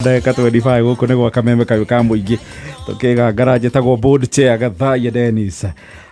Ndagĩka 25 gũkũ nĩ gwa kameme kayũ ka mũingĩ tũkĩgangara. Njĩtagwo board chair Gathaia Dennis.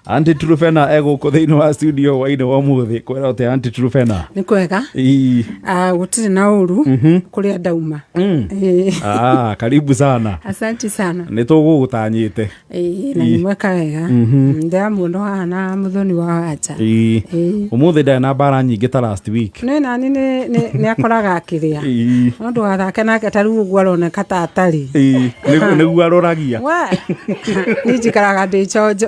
Aunty Trufena egũkũ thĩinĩ wa studio wainĩ wa ũmũthĩ. Kwĩra ũte, Aunty Trufena? Nĩ kwega. Ii. Ah, gũtirĩ na ũru kũrĩa ndauma. Ĩĩ. Ah, karibu sana. Asante sana. Nĩ tũgũgũtanyĩte. Ĩĩ, na nĩ mweka wega. Ndĩramuona haha na mũthoni wa wanja. Ii. Ĩĩ. Ũmũthĩ ndarĩ na mbara nyingĩ ta last week. Nĩ nani nĩ akoraga akĩrĩa. No ndũgathake nake ta rĩu ũguo aroneka ta atarĩ. Ii. Nĩguo aroragia. We, niĩ njikaraga ndĩ chonjo.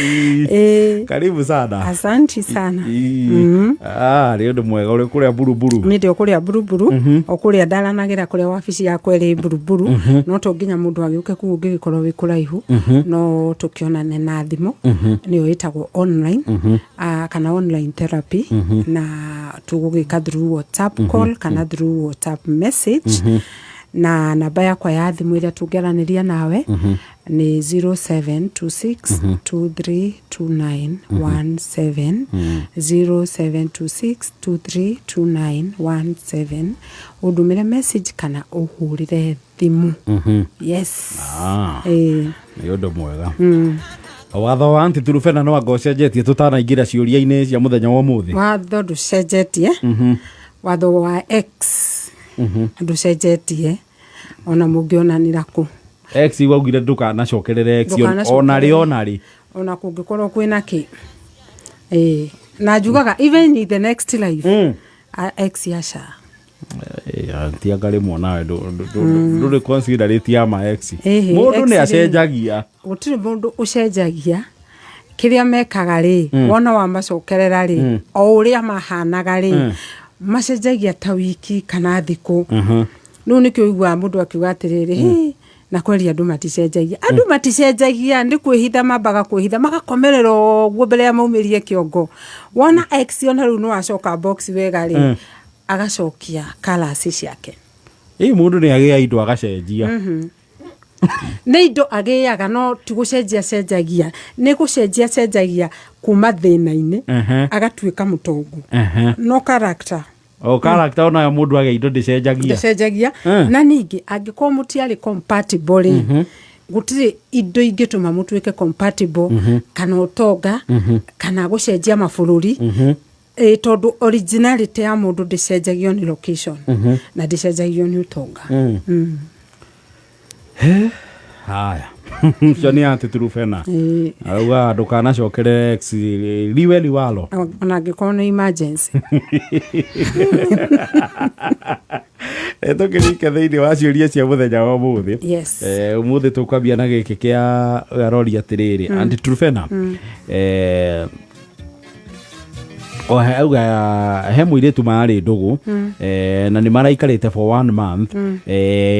Ĩĩ. Karibu sana. Asante sana. Ii. Ah, nĩ ũndũ mwega ũrĩ kũrĩa Buruburu. Niĩ ndĩ o kũrĩa Buruburu, o kũrĩa ndaranagĩra, kũrĩa wabici yakwa ĩrĩ Buruburu. No to nginya mũndũ agĩũke kũu, ũngĩgĩkorwo wĩ kũraihu no tũkĩonane na thimũ, nĩyo ĩtagwo online kana online therapy, na tũgũgĩka through WhatsApp call kana through WhatsApp message. Na namba yakwa ya thimũ ĩrĩa tũngĩaranĩria nawe nĩ 0726 232917, 0726 232917. Ũndũmĩre message kana ũhũrĩre thimũ. Yes. Ah. Ĩĩ. Nĩ ũndũ mwega. Watho wa Aunty Trufena no anga ũcenjetie tũtanaingĩra ciũria-inĩ cia mũthenya wa ũmũthĩ? Watho ndũcenjetie. Watho wa ex ndũcenjetie ona mũngĩonanĩra kũ. Ex waugire ndũkanacokerere ex. Ndũkanacokerere. Ona rĩ, ona rĩ. Ona kũngĩkorwo kwĩna kĩ. Ĩĩ, na njugaga even in the next life, ex aca. Aunty, anga rĩmwe nawe ndũrĩ considerate ya ma ex. Ĩhĩ, Mũndũ ex nĩ rĩ. acenjagia. Gũtirĩ mũndũ ũcenjagia. Kĩrĩa mekaga rĩ, wona wamacokerera rĩ, o ũrĩa mahanaga rĩ, macenjagia ta wiki kana thikũ. Rĩu nĩkĩo ũiguaga mũndũ akiuga atĩrĩrĩ, "Hĩ, na kweri andũ maticenjagia." Andũ maticenjagia, nĩ kwĩhitha mambaga kwĩhitha, magakomerera ũguo mbere ya maumĩrie kĩongo. Wona ex ona rĩu nĩ wacoka box wega rĩ, agacokia colours ciake. Ĩ, mũndũ nĩ agĩa indo agacenjia. Nĩ indo agĩaga, no ti gũcenjia cenjagia, nĩ gũcenjia cenjagia kuma thĩna-inĩ agatuĩka mũtongu. No character O character onayo mũndũ agĩa indo ndĩcenjagia. Ndĩcenjagia. Na ningĩ angĩkorwo mũtiarĩ compatible rĩ, gũtirĩ indo ingĩtũma mũtuĩke compatible, kana ũtonga kana gũcenjia mabũrũri. Ĩ, tondũ originality ya mũndũ ndĩcenjagio nĩ location na ndĩcenjagio nĩ ũtonga. Haya, ũcio nĩ Aunty Trufena. Auga ndũkanacokerere ex liwe liwalo. Ona angĩkorwo nĩ emergency. Tũkĩrike thĩinĩ wa ciũria cia mũthenya wa ũmũthĩ. Yes. Ũmũthĩ tũkwambia na gĩkĩ kĩa arori atĩrĩrĩ, Aunty Trufena, auga he mũirĩtu mararĩ ndũgũ na nĩ maraikarĩte for one month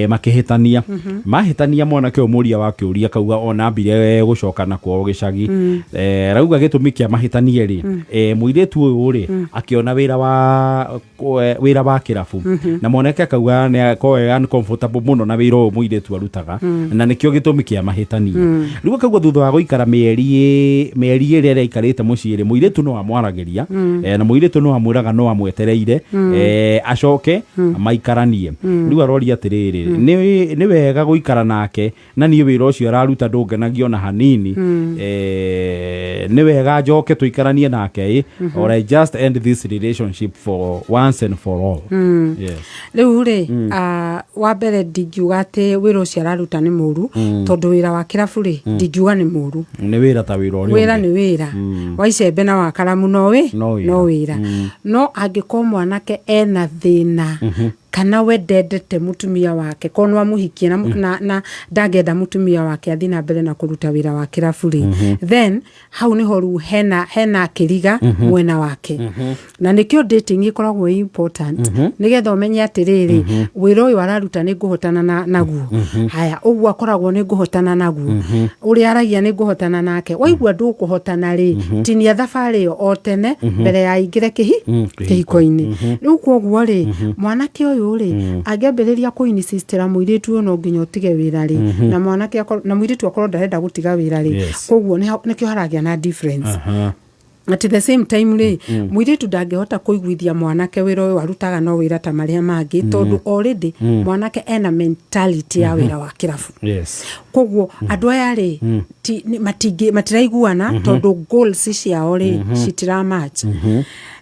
makĩhĩtania. Mahĩtania, mwanake ũyũ mũria wa kĩũria kauga ona ambire gũcoka na kwao gĩcagi. Rauga gĩtũmi kĩa mahĩtanie rĩ, mũirĩtu ũyũ rĩ akĩona wĩra wa kĩrabu, na mwanake akauga nĩ akorwo e uncomfortable mũno na wĩra ũyũ mũirĩtu arutaga, na nĩkĩo gĩtũmi kĩa mahĩtanie. Rĩu akauga thutha wa gũikara mĩeri 2 ĩrĩa aikarĩte mũciĩ rĩ, mũirĩtu no amwaragĩria na mũirĩtu no amwĩraga no amwetereire acoke maikaranie. Rĩu aroria atĩrĩrĩ, nĩ wega gũikara nake na niĩ wĩra ũcio araruta ndũngenagia ona hanini? Nĩ wega njoke tũikaranie nake ĩ, or I just end this relationship for once and for all? Yes. Rĩu rĩ, wa mbere ndingiuga atĩ wĩra ũcio araruta nĩ mũru, tondũ wĩra wa kĩrabu rĩ, ndingiuga nĩ mũru. Nĩ wĩra ta wĩra ũrĩa Wĩra ũngĩ. nĩ wĩra wa icembe na wa karamu, no wĩ No wĩra. No wĩra. No angĩkorwo mwanake ena thĩna kana we ndendete mũtumia wake, korwo no amũhikie na ndangĩenda mũtumia wake athiĩ na mbere na kũruta wĩra wa kĩrabu rĩ, then hau nĩho rĩu hena kĩriga mwena wake. Na nĩkĩo dating ĩkoragwo ĩ important, nĩgetha ũmenye atĩrĩrĩ, wĩra ũyũ araruta nĩ ngũhotana naguo, haya ũguo akoragwo nĩ ngũhotana naguo, ũrĩa aragia nĩ ngũhotana nake. Waigua ndũkũhotana rĩ, tinia thabarĩ ĩyo o tene mbere ya aingĩre kĩhiko. Kĩhiko-inĩ. Rĩu koguo rĩ, mwanake ũyũ rĩ, angĩambĩrĩria kũinsistĩra mũirĩtu ũyũ no nginya ũtige wĩra rĩ, na mwanake na mũirĩtu akorwo ndarenda gũtiga wĩra rĩ, koguo nĩkĩo haragĩa na difference. At the same time rĩ, mũirĩtu ndangĩhota kũiguithia mwanake wĩra ũyũ arutaga no wĩra ta marĩa mangĩ, tondũ already mwanake ena mentality ya wĩra wa kĩrabu. Koguo andũ aya rĩ, matiraiguana, tondũ goals ciao rĩ citira match.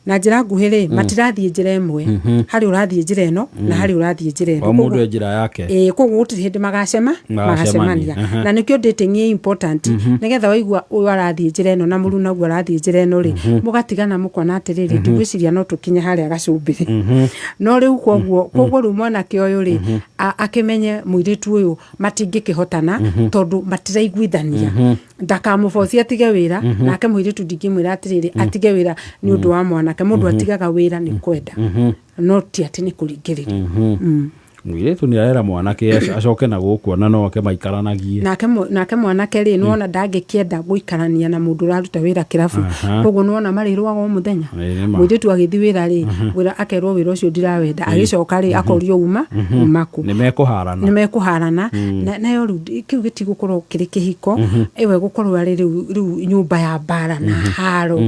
Na njĩra nguhĩ rĩ, matirathiĩ njĩra ĩmwe. Harĩ ũrathiĩ njĩra ĩno na harĩ ũrathiĩ njĩra ĩno. O mũndũ e njĩra yake. Ĩĩ, koguo gũtirĩ hĩndĩ Magacemania. magacemania. Na nĩkĩo dating ĩ important, nĩgetha waigua ũyũ arathiĩ njĩra ĩno na mũrunaguo arathiĩ njĩra ĩno rĩ, mũgatigana mũkona atĩrĩrĩ, ndigwĩciria no tũkinye harĩa gacumbĩrĩ. No rĩu koguo rĩu mwanake ũyũ rĩ, akĩmenye mũirĩtu ũyũ matingĩkĩhotana, tondũ matiraiguithania. Ndakamũboci atige wĩra, nake mũirĩtu ndingĩmwĩra atĩrĩrĩ atige wĩra nĩ ũndũ wa mwanake. Mũndũ atigaga wĩra nĩ kwenda, no ti atĩ nĩ kũringĩrĩrio. Mũirĩtu nĩ arera mwanake acoke na gũkũ, ona no ake maikaranagie. Nake mwanake rĩ, nĩwona ndangĩkĩenda gũikarania na mũndũ ũraruta wĩra kĩrabu. Koguo nĩwona marĩrũaga o mũthenya. Ĩĩ, nĩ ma. Mũirĩtu agĩthiĩ wĩra rĩ, wĩra akerwo wĩra ũcio ndirawenda, agĩcoka rĩ, akorio uma kũ. Nĩ mekũharana. Nĩ mekũharana. Nayo rĩu kĩu gĩtigũkorwo kĩrĩ kĩhiko, ĩwe gũkorwo arĩ rĩu nyũmba ya mbara na haro,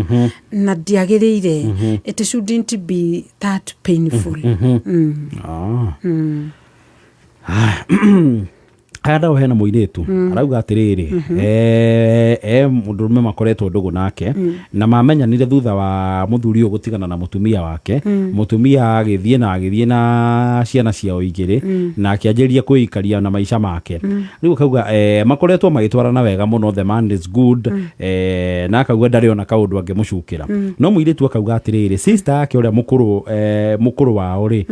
na ndĩagĩrĩire. It shouldn't be that painful. Ah. Haya, nao hena mũirĩtu arauga atĩrĩrĩ, e mũndũrũme makoretwo ndũgũ nake, na mamenyanire thutha wa mũthuri ũyũ gũtigana na mũtumia wake. Mũtumia agĩthiĩ na ciana ciao igĩrĩ, na akĩanjĩrĩria kwĩikaria na maica make. Rĩu akauga makoretwo magĩtwarana wega mũno, the man is good, na akauga ndarĩ ona kaũndũ angĩmũcukĩra. No mũirĩtu akauga atĩrĩrĩ, sister yake ũrĩa mũkũrũ, mũkũrũ wao rĩ,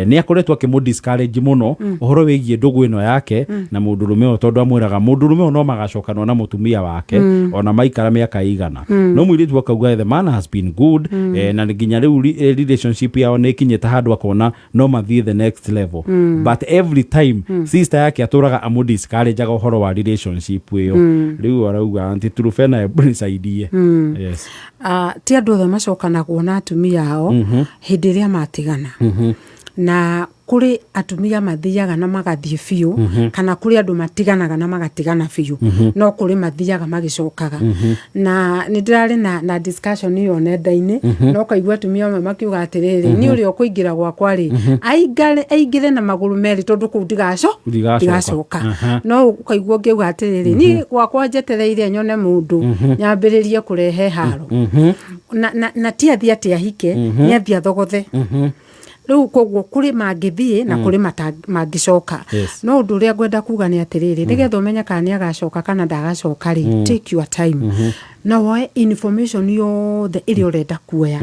nĩ akoretwo akĩmũ discourage mũno ũhoro wĩgiĩ ndũgũ ĩno yake na mũndũrũme ũyũ, tondũ amwĩraga mũndũrũme ũyũ no magacokanwo na mũtumia wake ona maikara mĩaka igana. No mũirĩtu akauga the man has been good, na nginya rĩu relationship yao nĩ ĩkinyĩte handũ akona no mathiĩ the next level, but every time sister yake atũraga amũ discourage ũhoro wa relationship ĩyo. Rĩu arauga, "Auntie Truphena, hebu nisaidie." Yes. Ah, ti andũ othe macokanagwo na atumia ao hĩndĩ ĩrĩa matigana. Na kũrĩ atumia mathiaga na magathiĩ biũ, kana kũrĩ andũ matiganaga na magatigana biũ, no kũrĩ mathiaga magĩcokaga. Na nĩ ndĩrarĩ na discussion ĩyo nenda-inĩ, no kaigua atumia amwe makiuga atĩrĩrĩ, niĩ ũrĩa ũkũingĩra gwakwa rĩ, aingĩre na magũrũ merĩ, tondũ kũu Ndigacoka. Ndigacoka. No ũkaigua ũngĩuga atĩrĩrĩ, niĩ gwakwa njetereire nyone mũndũ nyambĩrĩrie kũrehe haro. Na ti athiĩ atĩ ahike, nĩ athiĩ athogothe. Rĩu koguo kũrĩ mangĩthiĩ na kũrĩ mangĩcoka. No ũndũ ũrĩa ngwenda kuga nĩ atĩrĩrĩ, nĩgetha ũmenye kana nĩ agacoka kana ndagacoka rĩ, take your time na woe information yothe ĩrĩa ũrenda kuoya.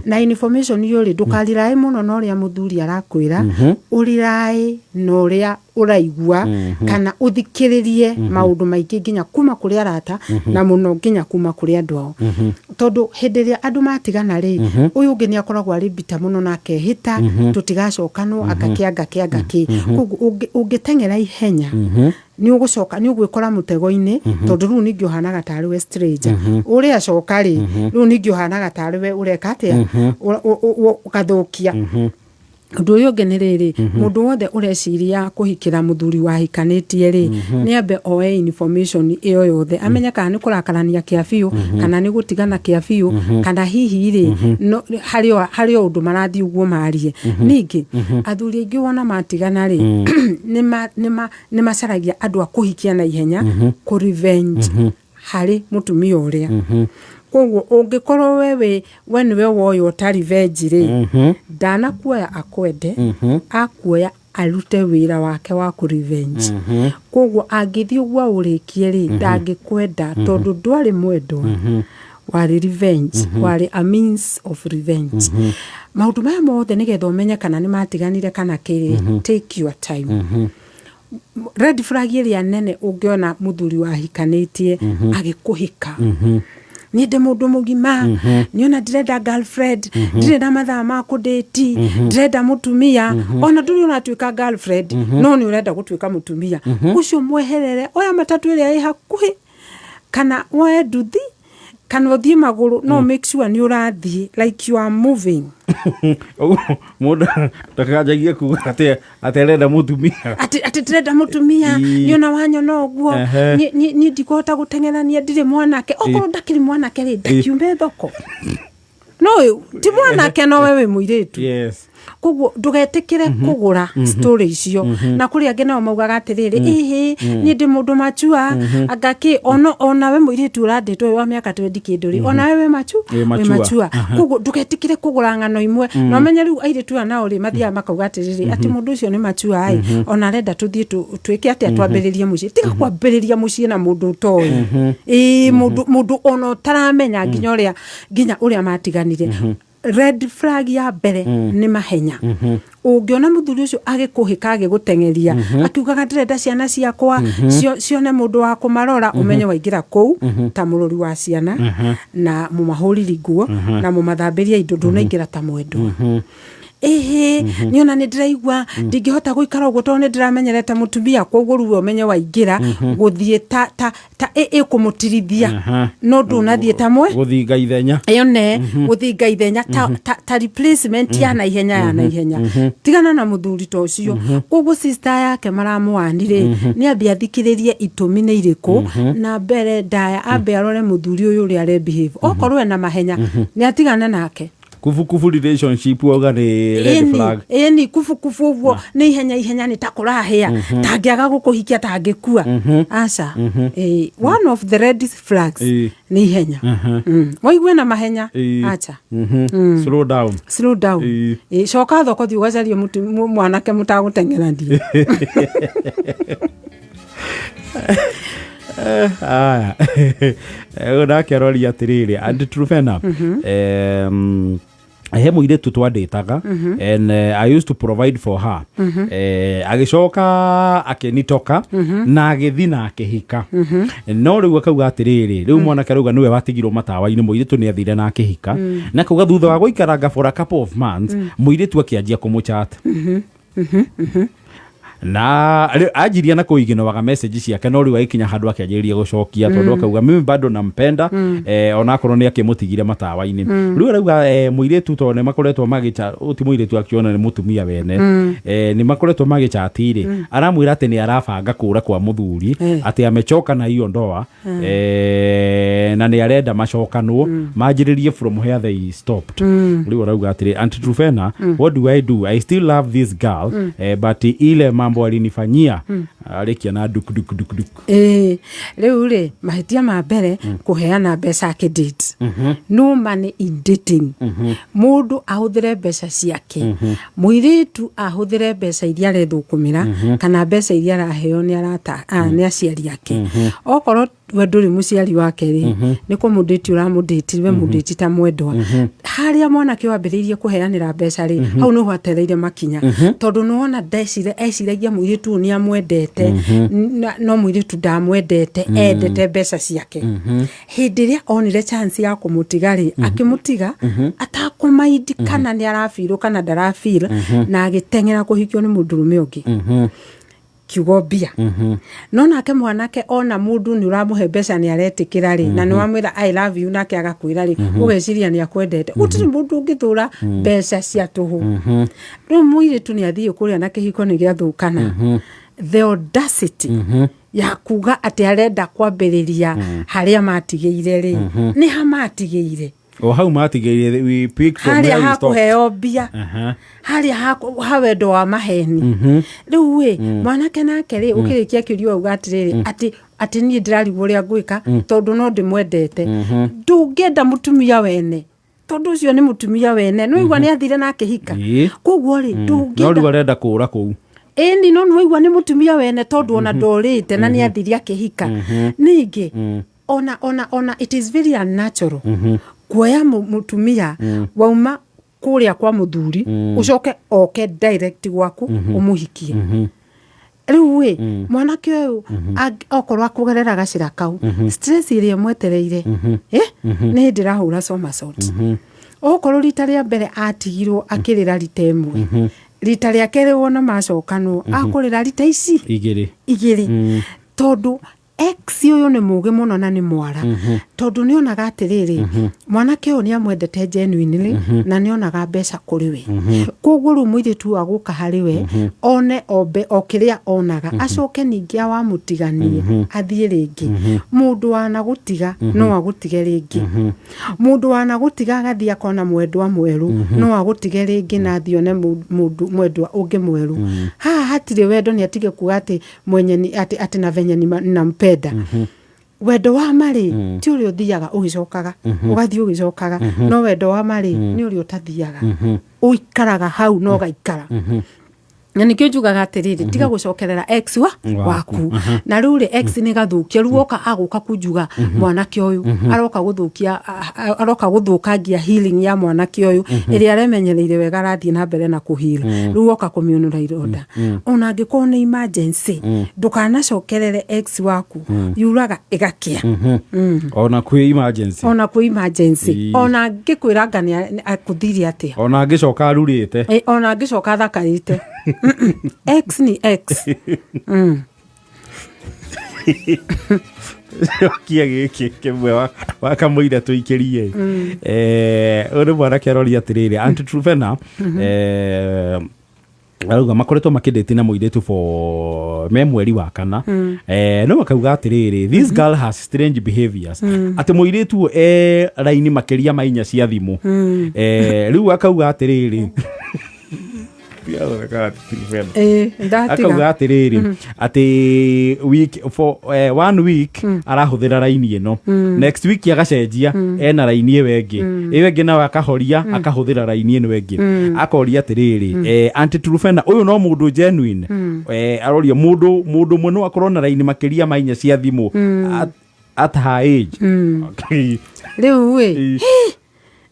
Na information ĩyo rĩ, ndũkariraĩ mũno na ũrĩa mũthuri arakwĩra, ũriraĩ na ũrĩa ũraigua, kana ũthikĩrĩrie maũndũ maingĩ nginya kuma kũrĩ arata, na mũno nginya kuma kũrĩ andũ ao, tondũ hĩndĩ ĩrĩa andũ matigana rĩ, ũyũ ũngĩ nĩ akoragwo arĩ mbita mũno na akehĩta tũtigacokanwo, angakĩ angakĩ angakĩ. Koguo ũngĩteng'era ihenya, nĩ ũgũcoka nĩ ũgwĩkora mũtego-inĩ, tondũ rĩu ningĩ ũhanaga tarĩ we stranger ũrĩa acoka rĩ, rĩu ningĩ ũhanaga tarĩ we ũreka atĩa. Ũgathũkia. Ũndũ ũrĩa ũngĩ nĩ rĩrĩ, mũndũ wothe ũreciria kũhikĩra mũthuri wahikanĩtie rĩ, nĩ ambe oe information ĩyo yothe, amenye kana nĩ kũrakarania kĩa biũ, kana nĩ gũtigana kĩa biũ, kana hihi rĩ, no, harĩ o ũndũ marathiĩ ũguo marie. Ningĩ athuri aingĩ wona matigana rĩ, nĩ macaragia andũ a kũhikia na ihenya, kũ revenge harĩ mũtumia ũrĩa. Koguo ũngĩkorwo we nĩwe woywo ta revenge rĩ, ndanakuoya akwende, akuoya arute wĩra wake wa kũ revenge. Koguo angĩthiĩ ũguo aũrĩkie rĩ, ndangĩkwenda, tondũ ndwarĩ mwendwa, warĩ revenge, warĩ a means of revenge. Maũndũ maya mothe, nĩgetha ũmenye kana nĩ matiganire kana kĩrĩ, take your time. Red flag ĩrĩa nene ũngĩona mũthuri wahikanĩtie agĩkũhika: "Niĩ ndĩ mũndũ mũgima, niona ndĩrenda girlfriend, ndirĩ na mathaa ma kũdate, ndĩrenda mũtumia." Ona ndũrĩ ũratuĩka girlfriend, no nĩ ũrenda gũtuĩka mũtumia. Ũcio mweherere. Oya matatũ ĩrĩa ĩ hakuhĩ, kana woe nduthi. Kana Kana ũthiĩ magũrũ, no make sure nĩ ũrathiĩ, like you are moving. Mũndũ ndakanjagie kuga atĩ arenda mũtumia. Atĩ ndĩrenda mũtumia. Nĩ ona wanyona ũguo. Niĩ ndikũhota gũteng'erania, ndirĩ mwanake. Okorwo ndakĩrĩ mwanake rĩ, ndakiume thoko, no ti mwanake, nowe wĩ mũirĩtu. Koguo ndũgetĩkĩre kũgũra story icio. Na kũrĩ angĩ nao maugaga atĩrĩrĩ, ĩhĩ, niĩ ndĩ mũndũ machua anga kĩ. Ona onawe mũirĩtu ũrandĩtwo wĩ wa mĩaka 20 kĩndũ rĩ, onawe wĩ machu Wĩ wĩ mature. Mature. Koguo ndũgetĩkĩre kũgũra ng'ano imwe. Na ũmenye rĩu airĩtu aya nao rĩ, mathiaga makauga atĩrĩrĩ, atĩ mũndũ ũcio nĩ mature ĩ, ona arenda tũthiĩ twĩke atĩa, twambĩrĩrie mũciĩ. Tiga kwambĩrĩria mũciĩ na mũndũ ũtoĩ, ĩĩ, mũndũ ona ũtaramenya nginya ũrĩa matiganire. Red flag ya mbere nĩ mahenya. Ũngĩona mũthuri ũcio agĩkũhĩka, agĩgũteng'eria, akiugaga ndĩrenda ciana ciakwa cione mũndũ wa kũmarora, ũmenye waingĩra kũu ta mũrori wa ciana na mũmahũriri nguo na mũmathambĩria indo, ndũnaingĩra ta mwendwa. Ĩhĩ, nĩ ona nĩ ndĩraigua ndingĩhota gũikara ũguo tondũ nĩ ndĩramenyerete mũtumia. Koguo rĩu we ũmenye waingĩra gũthiĩ ta ĩkũmũtirithia, no ndũnathiĩ ta mwe Gũthinga ithenya. Ĩyo ne gũthinga ithenya ta replacement ya naihenya ya naihenya. Tigana na mũthuri ta ũcio. Koguo sister yake maramwani rĩ, nĩ ambie athikĩrĩrie itũmi nĩ irĩkũ, na mbere ndaya ambe arore mũthuri ũyũ ũrĩa are behave. Okorwo ena mahenya, nĩ atigane nake. Kufu kufu relationship wauga nĩ red flag. Ĩni, kufu kufu ũguo nĩ ihenya ihenya, nĩ ta kũrahĩa, tangĩaga gũkũhikia tangĩkua, aca. One of the red flags nĩ ihenya. Waigue na mahenya, aca. Slow down. Slow down. Coka thoko, thiĩ ũgacarie mwanake mũtagũteng'erania. Aya, ũyũ nake aroria atĩrĩrĩ, and Trufena, he mũirĩtu twandĩtaga and I used to provide for her. Agĩcoka akĩnitoka na agĩthi na akĩhika, no rĩu akauga atĩrĩrĩ, rĩu mwanake arauga nĩwe watigirwo matawa-inĩ, mũirĩtu nĩ athire na akĩhika, na akauga thutha wa gũikaranga for a couple of months, mũirĩtu akĩanjia kũmũchat na anjirie na kũiginoaga message ciake, no rĩu agĩkinya handũ akĩanjĩrĩria gũcokia, tondũ akauga mimi bado nampenda, onakorwo nĩ akĩmũtigire matawa-inĩ. Rĩu arauga mũirĩtu, tondũ nĩ makoretwo magĩcha, ũyũ ti mũirĩtu, akiona nĩ mũtumia wene, nĩ makoretwo magĩchati rĩ, aramwĩra atĩ nĩ arabanga kũra kwa mũthuri, atĩ amechoka na hiyo ndoa, na nĩ arenda macokanwo, manjĩrĩrie from where they stopped. Rĩu arauga atĩrĩ, "Aunty Trufena, what do I do? I still love this girl, but ile mambo alinifanyia." Arĩkia na duk duk duk duk. Ĩĩ, rĩu rĩ, mahĩtia ma mbere, kũheana mbeca akĩdate. No money in dating. Mũndũ ahũthĩre mbeca ciake, mũirĩtu ahũthĩre mbeca iria arethũkũmĩra kana mbeca iria araheo nĩ arata, nĩ aciari ake. Okorwo we ndũrĩ mũciari wake rĩ, nĩ kũmũndĩti ũramũndĩti, we mũndĩti ta mwendwa. Harĩa mwanake wambĩrĩirie kũheanĩra mbeca rĩ, hau nĩho atereire makinya, tondũ nĩwona ndecire, eciragia mũirĩtu ũyũ nĩ amwendete, no mũirĩtu ndamwendete, endete mbeca ciake. Hĩndĩ ĩrĩa onire chance ya kũmũtiga rĩ, akĩmũtiga atakũmaindi kana nĩ arabirwo kana ndarabir, na agĩteng'era kũhikio nĩ mũndũrũme ũngĩ. Kiugo mbia. No nake mwanake, ona mũndũ nĩ ũramũhe mbeca nĩ aretĩkĩra rĩ, na nĩ wamwĩra "I love you", nake agakwĩra rĩ, ũgeciria nĩ akwendete. Gũtirĩ mũndũ ũngĩthũra mbeca cia tũhũ. Rĩu mũirĩtu nĩ athiĩ kũrĩa na kĩhiko nĩ gĩathũkana. The audacity ya kuga atĩ arenda kwambĩrĩria harĩa matigĩire rĩ, nĩ ha matigĩire? O hau matigĩire, we pick from harĩa where we stopped. Hakũheo mbia, harĩa ha wendo wa maheni. Rĩu ĩ, mwanake nake rĩ, ũkĩrĩkia kĩũria auga atĩrĩrĩ, atĩ niĩ ndĩrarigwo ũrĩa ngwĩka tondũ no ndĩmwendete. Ndũngĩenda mũtumia wene, tondũ ũcio nĩ mũtumia wene, nĩ waigua nĩ athire na akĩhika. Koguo rĩ, No ndũngĩenda. rĩu arenda kũra kũu. Ĩni, no nĩwaigua nĩ mũtumia wene, tondũ ona ndorĩte na nĩ athire akĩhika. Ningĩ ona it is very unnatural kuoya mũtumia wauma kũrĩa kwa mũthuri, ũcoke oke direct gwaku ũmũhikie. Rĩu ĩ, mwanake ũyũ okorwo akũgerera gacĩra kau, stress ĩrĩa ĩmwetereire, nĩ hĩndĩ ĩrahũra somersault. Okorwo rita rĩa mbere atigirwo akĩrĩra rita ĩmwe, rita rĩa kerĩ wona macokanwo akũrĩra rita ici igĩrĩ. Igĩrĩ, tondũ Ex ũyũ nĩ mũgĩ mũno na nĩ mwara, tondũ nĩ onaga atĩrĩrĩ, mwanake ũyũ nĩ amwendete genuinely na nĩ onaga mbeca kũrĩ we. Koguo rĩu mũirĩtu ũyũ agũka harĩ we one o kĩrĩa onaga, acoke ningĩ awamũtiganie athiĩ rĩngĩ. Mũndũ wanagũtiga no agũtige rĩngĩ. Mũndũ wanagũtiga agathiĩ akona mwendwa mwerũ no agũtige rĩngĩ na athiĩ one mũndũ mwendwa ũngĩ mwerũ. Haha hatirĩ wendo. Nĩ atige kuga atĩ mwenye ni, atĩ na venye ninampenda. Wendo wa marĩ ti ũrĩa ũthiaga ũgĩcokaga, ũgathiĩ ũgĩcokaga, no wendo wa marĩ nĩ ũrĩa ũtathiaga, ũikaraga hau na ũgaikara. Na nĩkĩo njugaga atĩrĩrĩ, tiga gũcokerera ex wa waku. Waku. Na rĩu rĩ, ex nĩ gathũkia. Rĩu oka agũka kunjuga mwanake ũyũ aroka gũthũkia, aroka gũthũkangia healing ya mwanake ũyũ ĩrĩa aremenyereire wega, arathiĩ na mbere na kũheal. Rĩu oka kũmĩũnũra ironda. Ona angĩkorwo nĩ emergency, ndũkanacokerere ex waku, yuraga ĩgakĩa. Ona kwĩ emergency. Ona kwĩ emergency. Ona angĩkwĩra anga nĩ akũthire atĩa. Ona angĩcoka arurĩte. Ona angĩcoka athakarĩte. Ex ni ex. Cokia gĩkĩ kĩmwe wakamũira tũikĩrie. Ũyũ nĩ mwanake aroria atĩrĩrĩ, Aunty Trufena, arauga makoretwo makĩndĩti na mũirĩtu for me mweri wa kana. No akauga atĩrĩrĩ, this girl has strange behaviors, atĩ mũirĩtu ũyũ e raini makĩria ma 4 cia thimũ. Rĩu akauga atĩrĩrĩ, Ndatiga. Akauga atĩrĩrĩ, atĩ week for one week arahũthĩra raini ĩno, next week agacenjia ena raini ĩyo ĩngĩ, ĩyo ĩngĩ nawe akahoria akahũthĩra raini ĩno ĩngĩ. Akoria atĩrĩrĩ, Aunty Trufena, ũyũ no mũndũ genuine? Aroria mũndũ ũmwe no akorwo na raini makĩria ma 4 cia thimũ at her age? Okay. Rĩu ĩ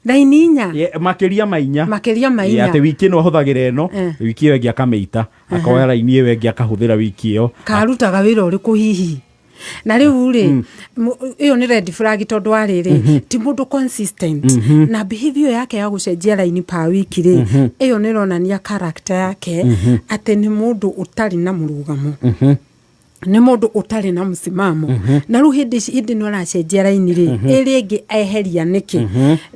raini 4? Makĩria ma 4. Makĩria ma 4. Atĩ wiki ĩno ahũthagĩra ĩno, wiki ĩyo ĩngĩ akamĩita, akoya raini ĩyo ĩngĩ akahũthĩra wiki ĩyo. Karutaga wĩra ũrĩkũ hihi? Na rĩu rĩ, ĩyo nĩ red flag, tondũ wa rĩrĩ, ti mũndũ consistent na behavior yake ya gũcenjia raini pa wiki rĩ, ĩyo nĩ ĩronania character yake atĩ nĩ mũndũ ũtarĩ na mũrũgamo, nĩ mũndũ ũtarĩ na msimamo. Na rĩu hĩndĩ hĩndĩ ĩno aracenjia raini rĩ, ĩrĩa ĩngĩ eheria nĩkĩ?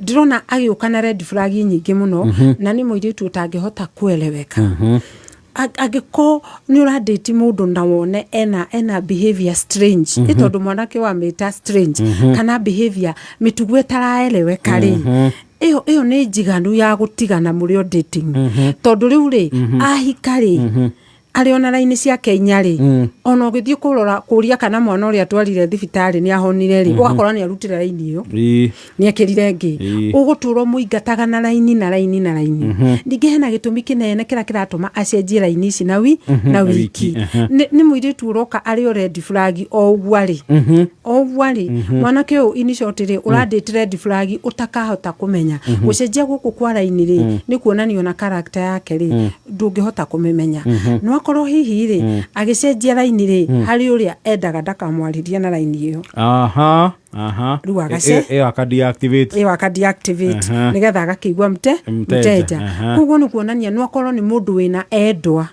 Ndĩrona agĩũka na red flag nyingĩ mũno, na nĩ mũirĩtu ũtangĩhota kueleweka. Angĩkorwo nĩ ũrandĩti mũndũ na wone ena behavior strange, ĩ tondũ mwanake wa mĩta strange kana behavior mĩtugo ĩtaraeleweka rĩ, ĩyo nĩ njiganu ya gũtigana mũrĩ o dating, tondũ rĩu rĩ, ahika rĩ, arĩ ona raini ciake 4 rĩ, ona ũgĩthiĩ kũrora kũria kana mwana ũrĩa atwarire thibitarĩ nĩ ahonire rĩ, ũgakora nĩ arutire raini ĩyo, nĩ ekĩrire ĩngĩ. Ũgũtũra mũingataga na raini na raini na raini. Ningĩ hena gĩtũmi kĩnene kĩrĩa kĩratũma acenjie raini ici na wiki. Wiki, Nĩ mũirĩtu ũroka arĩ o red flag o ũguo arĩ, o ũguo arĩ mwanake ũyũ. In short rĩ, ũrandĩte red flag ũtakahota kũmenya. Gũcenjia gũkũ kwa raini rĩ, nĩ kuonania ona character yake rĩ, ndũngĩhota kũmĩmenya. No akorwo hihi rĩ, agĩcenjia raini rĩ, harĩ ũrĩa endaga ndakamwarĩria na raini ĩyo. Aha aha Rĩu agace- Ĩyo aka deactivate. Ĩyo aka deactivate nĩgetha agakĩigua mteja. Mteja. Koguo nĩ kuonania no akorwo nĩ mũndũ wĩna endwa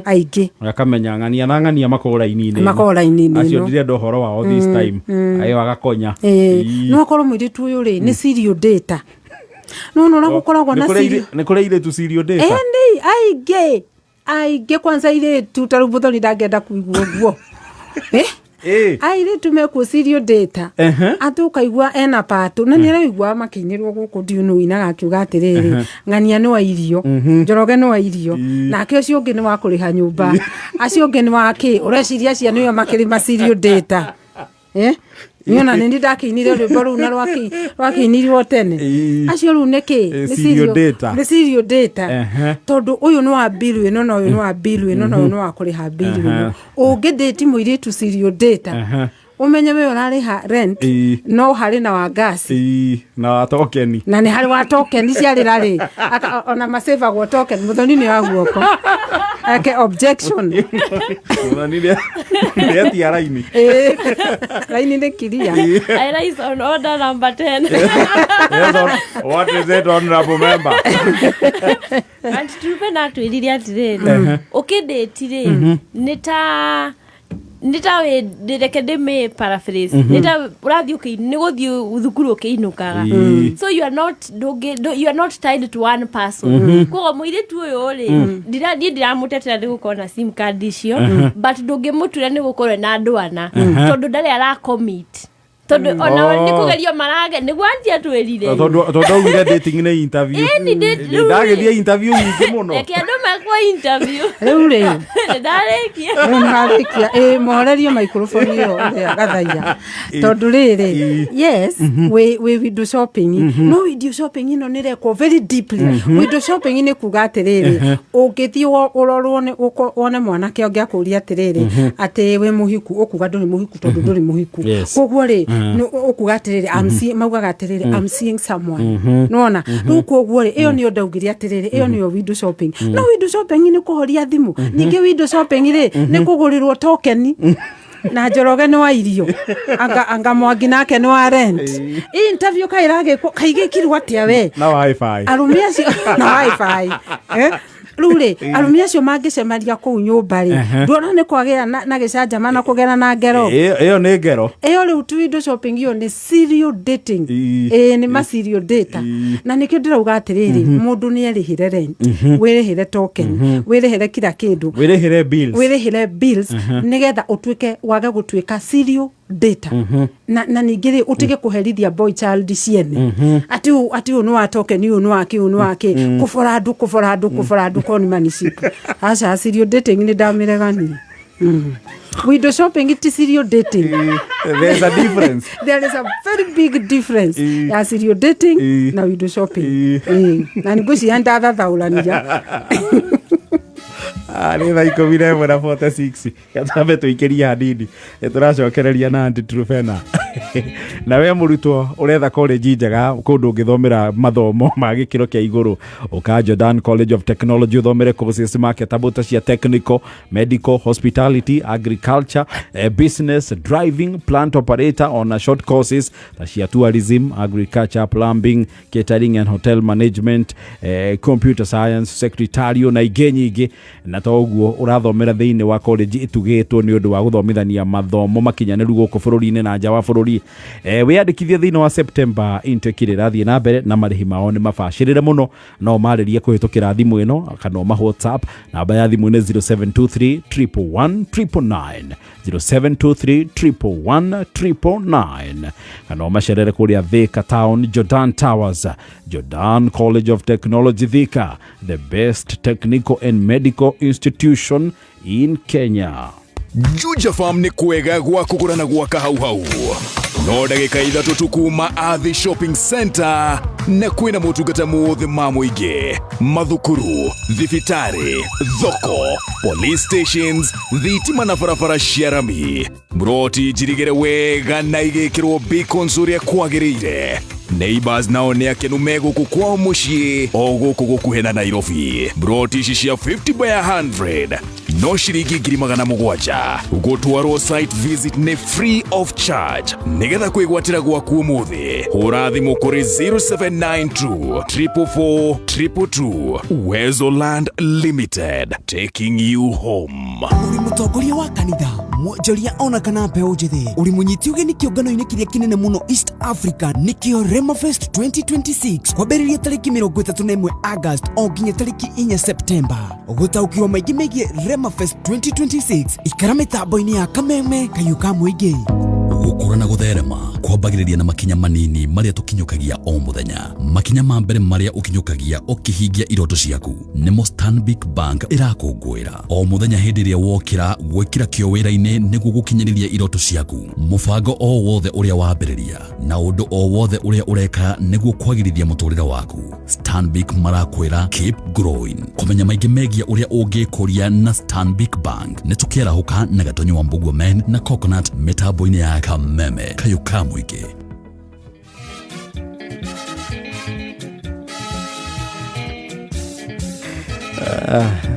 aingĩ. Akamenya ng'ania na ng'ania makorwo raini-inĩ ĩno. Makorwo raini-inĩ acio ĩno. Ndirenda ũhoro wao this time. Ĩyo agakonya. No akorwo mũirĩtu ũyũ rĩ, nĩ serial data. No nĩ ũrĩa gũkoragwo na serial Nĩ kũrĩ airĩtu serial data. Ĩni aingĩ aingĩ, kwanza airĩtu ta rĩu mũthoni ndangĩenda kũigua ũguo. Airĩtu mekuo serial data, atĩ ũkaigua ena patũ na nĩ araigua makĩinĩrwo gũkũ ndiũnũ inaga akiuga atĩrĩrĩ, ng'ania nĩ wa irio, Njoroge nĩ wa irio, nake ũcio ũngĩ nĩ wa kũrĩha nyũmba, acio ũngĩ nĩ wa kĩ. Ũreciria ciana ĩyo makĩrĩ ma serial data? Niona nĩ ndakĩinire rwĩmbo rũu na rwakĩinirwo tene. Acio rĩu nĩ kĩ? Nĩ serial data. Nĩ serial data. Tondũ ũyũ nĩ wa bill ĩno, na ũyũ nĩ wa bill ĩno, na ũyũ nĩ wa kũrĩha bill ĩno. Ũngĩndĩti mũirĩtu serial data, ũmenye we ũrarĩha rent, no harĩ na wa gas. Na wa tokeni. Na nĩ harĩ wa token ciarĩra rĩ, ona macĩvagwo token. Mũthoni nĩ wa guoko ake objection. Mũthoni nĩ atia raini. Raini nĩ kiria. I rise on order number 10. Yes, what is it, honorable member? Aunty Trufena atwĩrire atĩrĩrĩ, ũkĩndĩti rĩ, nĩ ta Nĩ ta wĩ reke ndĩmĩ paraphrase, nĩ ta ũrathiĩ nĩ gũthiĩ thukuru ũkĩinũkaga. So you are not ndũngĩ you are not tied to one person. Koguo mũirĩtu ũyũ rĩ, niĩ ndiramũtetera nĩ gũkorwo na sim card icio, but ndũngĩmũtura nĩ gũkorwo na andũ ana, tondũ ndarĩ aracommit, tondũ ona nĩ kũgerio marage nĩguo anti atwĩrire. Tondũ augire dating nĩ interview. Ĩni, rĩu Ndagĩthiĩ interview nyingĩ mũno. Reke andũ mekwo interview. Rĩu rĩ, nĩ ndarĩkia. Rĩu nĩwarĩkia. Ĩ mohorerie microphone ĩyo ũrĩa gathaia, tondũ rĩrĩ, yes, wĩ window shopping, no window shopping ĩno nĩ ĩrekwo very deeply. Window shopping nĩ kuga atĩrĩrĩ, ũngĩthiĩ ũrorwo nĩ wone mwanake ũngĩ akũria atĩrĩrĩ, atĩ wĩ mũhiku, ũkuga ndũrĩ mũhiku, tondũ ndũrĩ mũhiku. Koguo rĩ, ũkuga atĩrĩrĩ, I'm seeing, maugaga atĩrĩrĩ, "I'm seeing someone." Nĩwona rĩu? Koguo rĩ, ĩyo nĩyo ndaugire atĩrĩrĩ, ĩyo nĩyo window shopping. No window shopping nĩ kũhoria thimũ? Ningĩ window shopping rĩ, nĩ kũgũrĩrwo token na Njoroge nĩ wa irio, anga Mwangi nake nĩ wa rent. Ĩ interview kaĩ ĩragĩkwo, kaigĩkirwo atĩa we? Na wifi. Arũme acio na wifi, eh? Rĩu rĩ, arũme acio mangĩcemania kũu nyũmba rĩ, nduona nĩ kwagĩa na gĩcanjama na kũgera na ngero. Ĩyo nĩ ngero. Ĩyo rĩu ti window shopping, ĩyo nĩ serial dating. Ĩĩ, nĩ ma serial data, na nĩkĩo ndĩrauga atĩrĩrĩ, mũndũ nĩ erĩhĩre rent, wĩrĩhĩre token, wĩrĩhĩre kila kĩndũ, Wĩrĩhĩre bills. Wĩrĩhĩre bills, nĩgetha ũtuĩke wage gũtuĩka serial data. Na ningĩ rĩ, ũtige kũherithia boy child ciene atĩ ũyũ nĩ wa token, ũyũ nĩ wa kĩ, ũyũ nĩ wa kĩ, kũbora andũ, kũbora andũ, kũbora andũ, conmanship. Aca, serial dating nĩ ndamĩregania. Window shopping ti serial dating. There's a difference. There is a very big difference ya serial dating na window shopping. Na nĩ ngwĩciria ndathathaũrania. Ah, nĩ thaa 11 na 46. Gatambe tũikĩrie hanini. Nĩ tũracokereria na Aunty Trufena. Na we mũrutwo ũretha college njega kũndũ ũngĩthomera mathomo ma gĩkĩro kĩa igũrũ, ũka Jordan College of Technology ũthomere courses marketable ta cia technical, medical, hospitality, agriculture, business, driving, plant operator, ona short courses ta cia tourism, agriculture, plumbing, catering and hotel management, computer science, secretarial na ingĩ nyingĩ. Na to ũguo, ũrathomera thĩinĩ wa college ĩtugĩtwo nĩ ũndũ wa gũthomithania mathomo makinyanĩru gũkũ bũrũri-inĩ na nja wa bũrũri. Wĩyandĩkithie thĩinĩ wa September intake ĩrĩa ĩrathiĩ na mbere, na marĩhi mao nĩ mabacĩrĩre mũno. No marĩrie kũhĩtũkĩra thimũ ĩno kana ũma WhatsApp. Namba ya thimũ nĩ 0723 111 999, 0723 111 999, kana ũmacerere kũrĩa Thika Town, Jordan Towers. Jordan College of Technology Thika, the best technical and medical institution in Kenya. Juja Farm nĩ kwega gwa kũgũra na gwaka hau hau, no ndagĩka 3 tu kuma Athi Shopping Center, na kwĩna motungata mothe ma mũingĩ, mathukuru, thibitarĩ, thoko, police stations, thitima na barabara cia rami, mburoti njirigĩre wega na igĩkĩrwo beacons ũrĩa kwagĩrĩire. Neighbors nao nĩ akenu me gũkũ kwao mũciĩ, o gũkũ gũkuhĩ na Nairobi. Mburoti ici cia 50 by 100 no ciringi 700,000. Gũtwarwo site visit nĩ free of charge. Nĩgetha kwĩgwatĩra gwaku ũmũthĩ, hũra thimũ kũrĩ 0792 444 222. Uwezo Land Limited, taking you home. Ũrĩ mũtongoria wa kanitha, mwonjoria ona kana mbeũ njĩthĩ, ũrĩ mũnyiti ũgeni kĩũngano-inĩ kĩrĩa kĩnene mũno East Africa, nĩkĩo Remafest 2026, kwambĩrĩria tarĩki 31 August o nginya tarĩki 4 September. Gũtaũkĩrwo maingĩ megiĩ Remafest 2026, ikara mĩtambo-inĩ ya Kameme Kayũ ka Mũingĩ. Gũkũra na gũtherema kwambagĩrĩria na makinya manini marĩa tũkinyũkagia o mũthenya. Makinya ma mbere marĩa ũkinyũkagia ũkĩhingia iroto ciaku nĩmo Stanbic Bank ĩrakũngũĩra o mũthenya hĩndĩ ĩrĩa wokĩra gwĩkĩra kĩo wĩra-inĩ nĩguo gũkinyĩrĩria iroto ciaku. Mũbango o wothe ũrĩa wambĩrĩria na ũndũ o wothe ũrĩa ũreka nĩguo kwagĩrithia mũtũrĩre waku, Stanbic marakwĩra keep growing. Kũmenya maingĩ megiĩ ũrĩa ũngĩkũria na Stanbic Bank, nĩ tũkĩarahũka na Gatonyo wa Mbugua Men na Coconut mĩtambo-inĩ ya Kameme Kayũ ka Mũingĩ.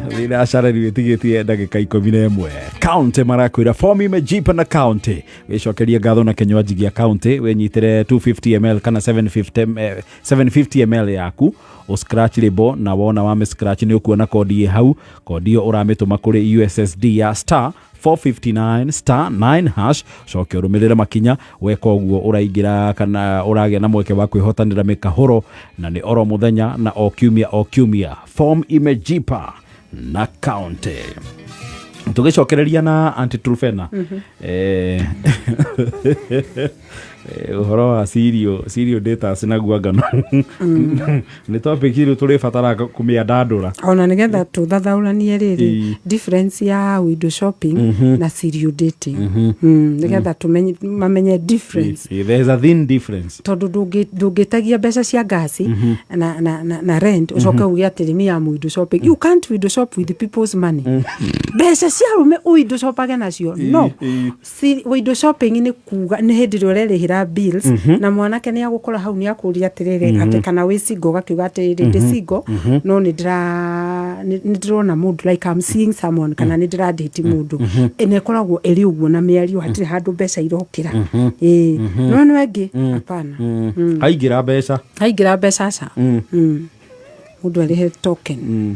Thina rĩu ĩtigĩtie ndagĩka 11. County marakwĩra fomu imejipa na county wĩcokerie ngatho na kĩnywaji gĩa county. Wĩnyitĩre 250 ml kana 750, 750 ml yaku, ũscratch label, na wona wamĩ scratch nĩ ũkuona kodi ĩ hau. Kodi ĩyo ũramĩtũma kũrĩ USSD ya star 459 star 9 hash, coke ũrũmĩrĩre makinya. Weka ũguo ũraingĩra kana ũragĩa na mweke wa kwĩhotanĩra mĩkahũro, na nĩ oro mũthenya na o kiumia o kiumia. Form imejipa na county. Tũgĩcokereria na Aunty Truphena, ũhoro wa serial datas na guangano nĩ topic rĩu tũrĩbatara kũmĩandandũra. Ona nĩgetha tũthathaũranie rĩrĩ difference ya window shopping na serial dating, nĩgetha tũmenye mamenye difference. There is a thin difference. Tondũ ndũngĩtagia mbeca cia ngasi na rent ũcoke uge atĩrĩ me am window shopping. You can't window shop with people's money. Mbeca cia arũme window shopage nacio no window shopping nĩ kuga nĩ hĩndĩ ĩrĩa ũrerĩhĩra bills na mwanake nĩ agũkora hau nĩ akũria atĩrĩrĩ atĩ kana wĩ single, ũgakiuga atĩrĩrĩ, ndĩ single no nĩ ndĩrona mũndũ, like I'm seeing someone, kana nĩ ndĩra date mũndũ. Na ĩkoragwo ĩrĩ ũguo na mĩario, hatirĩ handũ mbeca irokĩra. Ĩĩ, no nĩ wengĩ hapana. Aingĩra mbeca. Aingĩra mbeca ca mũndũ arĩhe token.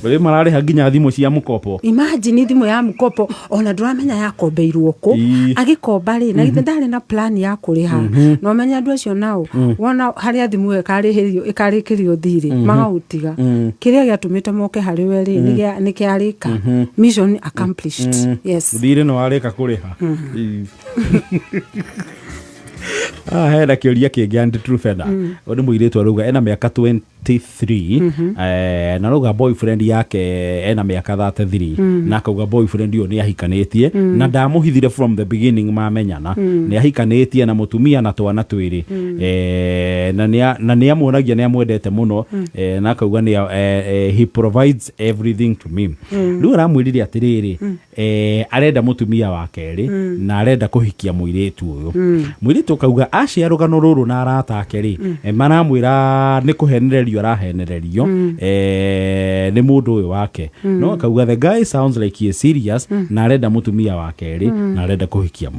Rĩu mararĩha nginya thimũ cia mũkopo. Imagine thimũ ya mũkopo, ona ndũramenya yakombeirwo kũ. Agĩkomba rĩ, na githĩ ndarĩ na plan ya kũrĩha? Na ũmenye andũ acio nao wona harĩa thimũ ĩyo ĩkarĩkĩrio thirĩ magaũtiga. Kĩrĩa gĩatũmĩte moke harĩ we rĩ, nĩ kĩarĩka, mission accomplished, yes. Thirĩ nĩ warĩka kũrĩha. Ah, hena kĩũria kĩngĩ, Aunty Truphena. Ũyũ nĩ mũirĩtu arauga ena mĩaka 23, na arauga boyfriend yake ena mĩaka 33, na akauga boyfriend ũyũ nĩ ahikanĩtie na ndamũhithire from the beginning mamenyana nĩ ahikanĩtie na mũtumia na twana twĩrĩ, na nĩ amuonagia nĩ amwendete mũno, na akauga nĩ he provides everything to me. Rĩu aramwĩrire atĩrĩrĩ, arenda mũtumia wa kerĩ na arenda kũhikia mũirĩtu ũyũ. Mũirĩtu akauga acia rũgano rũrũ na arata ake rĩ, maramwĩra nĩ kũhenererio arahenererio nĩ mũndũ ũyũ wake, no akauga the guy sounds like he is serious na arenda mũtumia wa kerĩ na arenda kũhikia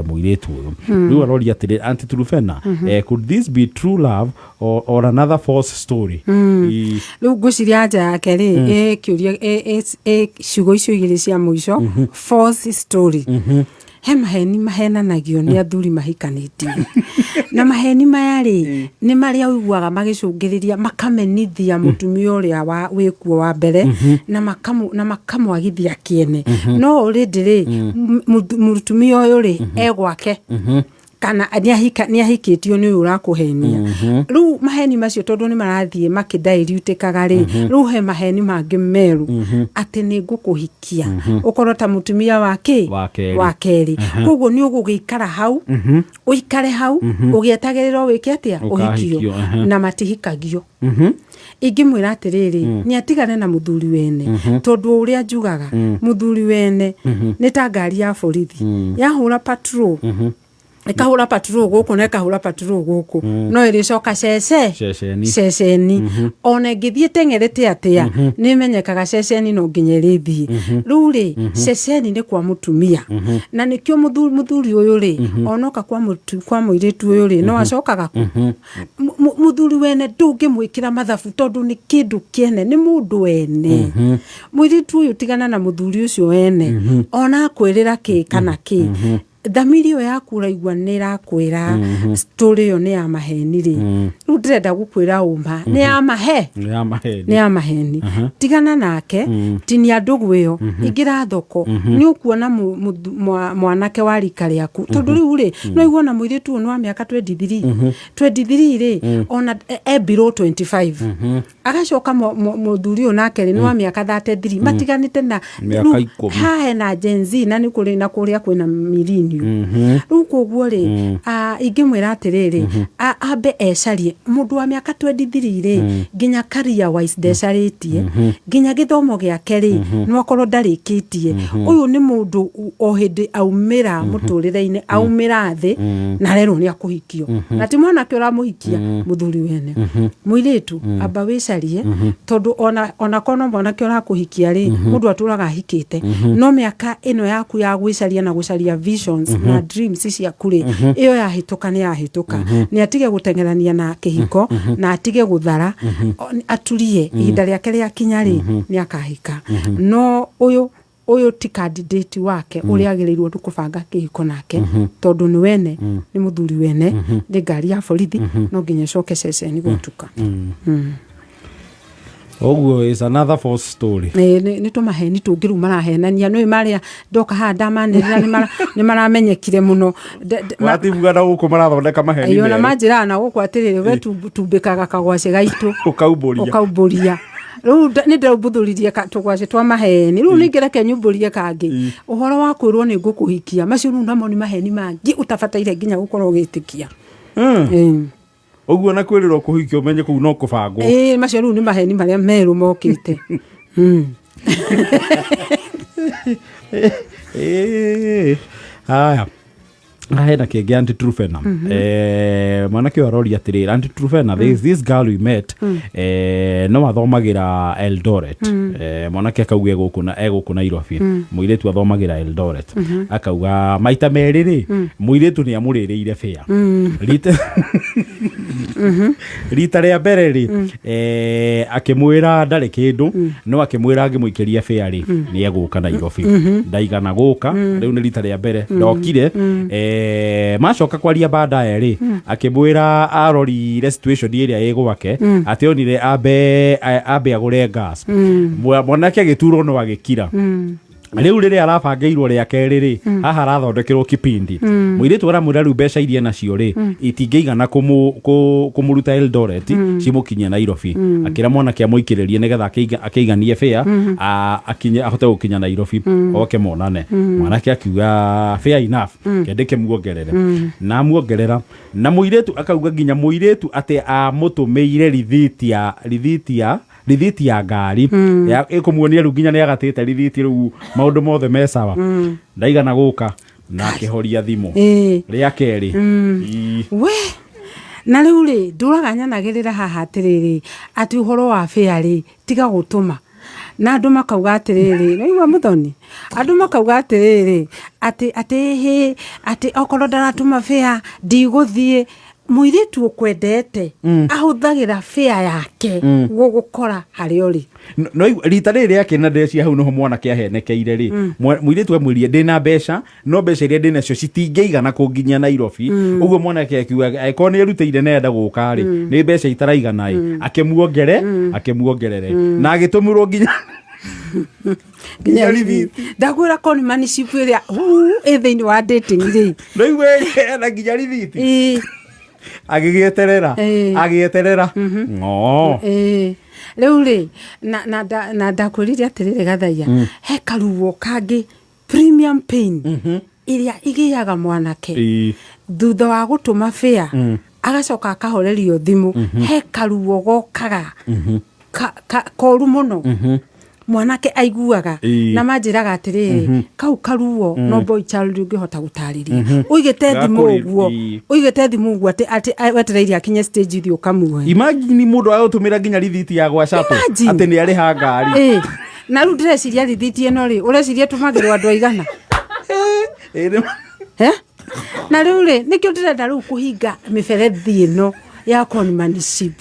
mũirĩtu ũyũ. Rĩu aroria atĩrĩ, Aunty Truphena, could this be true love or another false story? Rĩu ngwĩciria anja yake rĩ ĩ kĩũria ĩ ciugo icio igĩrĩ cia mũico, false story. He maheni mahenanagio nĩ athuri mahikanĩtie, na maheni maya rĩ nĩ marĩa ũiguaga magĩcũngĩrĩria makamenithia mũtumia ũrĩa wa wĩkuo wa mbere na makamwagithia kĩene. No already rĩ, mũtumia ũyũ rĩ e gwake kana nĩ ahikĩtio nĩ ũyũ ũrakũhenia. Rĩu maheni macio tondũ nĩ marathiĩ makĩdairiutĩkaga rĩ, rĩu he maheni mangĩ merũ atĩ nĩ ngũkũhikia ũkorwo ta mũtumia wa kĩ? Wa kerĩ. Wa kerĩ. Koguo nĩ ũgũgĩikara hau, ũikare hau ũgĩetagĩrĩra wĩke atĩa? Ũkahikio, ũhikio. Na matihikagio. Ingĩmwĩra atĩrĩrĩ, nĩ atigane na mũthuri wene, tondũ ũrĩa njugaga mũthuri wene nĩ ta ngari ya borithi yahũra patrol, ĩkahũra patrol gũkũ na ĩkahũra patrol gũkũ, no ĩrĩcoka cece Ceceni. Ceceni. Ona ĩngĩthiĩ teng'erete atĩa, nĩ ĩmenyekaga ceceni no nginya ĩrĩthiĩ. Rĩu rĩ, ceceni nĩ kwa mũtumia, na nĩkĩo mũthuri ũyũ rĩ onoka kwa mũirĩtu ũyũ rĩ, no acokaga kũ mũthuri wene ndũngĩmwĩkĩra mathabu tondũ nĩ kĩndũ kĩene, nĩ mũndũ wene. Mũirĩtu ũyũ, tigana na mũthuri ũcio wene, ona akwĩrĩra kĩ kana kĩ, thamiri ĩyo yaku ũraigua nĩ ĩrakwĩra story ĩyo nĩ ya maheni rĩ, rĩu ndĩrenda gũkwĩra ũma nĩ ya mahe. Nĩ ya maheni. Nĩ ya maheni. Tigana nake, tinia ndũgũ ĩyo, ingĩra thoko, nĩ ũkuona mwanake wa rika rĩaku, tondũ rĩu rĩ no iguo na mũirĩtu ũyũ nĩ wa mĩaka 23, 23 rĩ, ona e below 25. Agacoka mũthuri ũyũ nake rĩ nĩ wa mĩaka 33, matiganĩte na Mĩaka rĩu 10. Haha hena Gen Z na nĩ kũrĩ na kũrĩa kwĩna millennial. Rĩu koguo rĩ, ingĩmwĩra atĩrĩrĩ, ambe ecarie mũndũ wa mĩaka 23 rĩ, nginya career wise ndecarĩtie, nginya gĩthomo gĩake rĩ no akorwo ndarĩkĩtie. Ũyũ nĩ mũndũ o hĩndĩ aumĩra mũtũrĩre-inĩ, aumĩra thĩ na arerwo nĩ akũhikio, na ti mwanake ũramũhikia, mũthuri wene. Mũirĩtu, amba wĩcarie, tondũ ona korwo no mwanake ũrakũhikia rĩ, mũndũ atũraga ahikĩte, no mĩaka ĩno yaku ya gwĩcaria na gũcaria visions na dreams ciaku rĩ, ĩyo yahĩtũka nĩ yahĩtũka. Nĩ atige gũteng'erania na kĩhiko na atige gũthara, aturie ihinda rĩake rĩakinya rĩ, nĩ akahika. No ũyũ Ũyũ ti candidate wake ũrĩa agĩrĩirwo nĩ kũbanga kĩhiko nake, tondũ nĩ wene nĩ mũthuri wene, nĩ ngari ya borithi, no nginya ĩcoke ceceni gwatuka. Ũguo is another false story. Ĩĩ, nĩ tũmaheni tũngĩ rĩu marahenania, nĩ marĩa ndoka haha ndamanĩrĩra nĩ maramenyekire mũno. Watibuga na gũkũ marathondeka maheni. Ĩĩ, ona merũ. Manjĩraga na gũkũ atĩrĩrĩ, we tumbĩkaga kagwacĩ gaitũ. Ũkaumbũria. Ũkaumbũria. Rĩu nĩ ndĩraumbũthũririe tũgwacĩ twa maheni, rĩu ningĩ reke nyumbũrie kangĩ, ũhoro wa kwĩrwo nĩ ngũkũhikia, macio rĩu namo nĩ maheni mangĩ ũtabataire nginya gũkorwo ũgĩtĩkia. Ĩĩ. Ũguo na kwĩrĩrwo kũhikia, ũmenye kũu no kũbangwo. Ĩĩ, macio rĩu nĩ maheni marĩa merũ mokĩte. Ĩĩ. Haya, hena kĩngĩ, Aunty Trufena. Mwanake ũyũ aroria atĩrĩrĩ, "Aunty Trufena, there is this girl we met, no athomagĩra Eldoret." Mwanake akauga egũkũ na egũkũ Nairobi, mũirĩtu athomagĩra Eldoret. Akauga maita merĩ rĩ, mũirĩtu nĩ amũrĩrĩire fare. Rita rĩa mbere rĩ, akĩmwĩra ndarĩ kĩndũ, no akĩmwĩra angĩmũikĩria fare rĩ, nĩ egũka Nairobi. Ndaigana gũka. Rĩu nĩ rita rĩa mbere ndokire. Macoka kwaria baadaye rĩ, akĩmwĩra arorire situation ĩrĩa ĩ gwake, atĩ onire ambe agũre gas. Mwanake agĩturwo no agĩkira. Rĩu rĩrĩa arabangĩirwo rĩa kerĩ rĩ, haha arathondekerwo kipindi, mũirĩtu aramwĩra rĩu mbeca iria nacio rĩ, itingĩigana kũmũruta Eldoret cimũkinyie Nairobi. Akĩra mwanake amũikĩrĩrie nĩgetha akĩiganie fare, akinye, ahote gũkinya Nairobi oke monane. Mwanake akiuga fair enough, kende kĩmuongerere na amuongerera. Na mũirĩtu akauga nginya mũirĩtu atĩ amũtũmĩire rithiti ya ngari ya ĩkũmuonia rĩu nginya nĩ agatĩte rithiti, rĩu maũndũ mothe me sawa. Ndaigana gũka na akĩhoria thimũ. Rĩa kerĩ. Ii. We, na rĩu rĩ, ndũraga nyanagĩrĩra haha atĩrĩrĩ, atĩ ũhoro wa fare rĩ, tiga gũtũma. Na andũ makauga atĩrĩrĩ, naigua mũthoni, andũ makauga atĩrĩrĩ, atĩ hĩ, atĩ okorwo ndaratũma fare ndigũthiĩ. Mũirĩtu ũkwendete ahũthagĩra fare yake gũgũkora harĩa ũrĩ. No rita rĩrĩ rĩake na ndecia hau noho mwanake ahenekeire rĩ, mũirĩtu amwĩrire ndĩna mbeca, no mbeca iria ndĩnacio citingĩigana kũnginyia Nairobi. Ũguo mwanake akiuga angĩkorwo nĩ erutĩire na enda gũka rĩ, nĩ mbeca itaraigana ĩ, akĩmuongerere na agĩtũmĩrwo nginya rithiti. Ndakwĩra conmanship ĩrĩa huu ĩ thĩinĩ wa dating rĩ. Rĩu ena nginya rithiti. Agĩgĩeterera. Agĩeterera ng'o. Ĩĩ. Rĩu rĩ, na ndakwĩrire atĩrĩrĩ, gathaia he karuo kangĩ, premium pain ĩrĩa ĩgĩaga mwanake thutha wa gũtũma fare, agacoka akahorerio thimũ. He karuo gokaga koru mũno mwanake aiguaga. Na manjĩraga atĩrĩrĩ, kau karuo no boy child ũngĩhota gũtarĩria. Ũigĩte thimũ ũguo, ũigĩte thimũ ũguo atĩ wetereire akinye stage ithiĩ ũkamuoe. Imagine mũndũ agũtũmĩra nginya rithiti ya gwa Shuttle. Imagine. Atĩ nĩ arĩha ngari. Ĩĩ. Na rĩu ndĩreciria rithiti ĩno rĩ, ũreciria tũmagĩrwo andũ aigana? Ĩĩ, Eh? Na rĩu rĩ, nĩkĩo ndĩrenda rĩu kũhinga mĩberethi ĩno ya conmanship.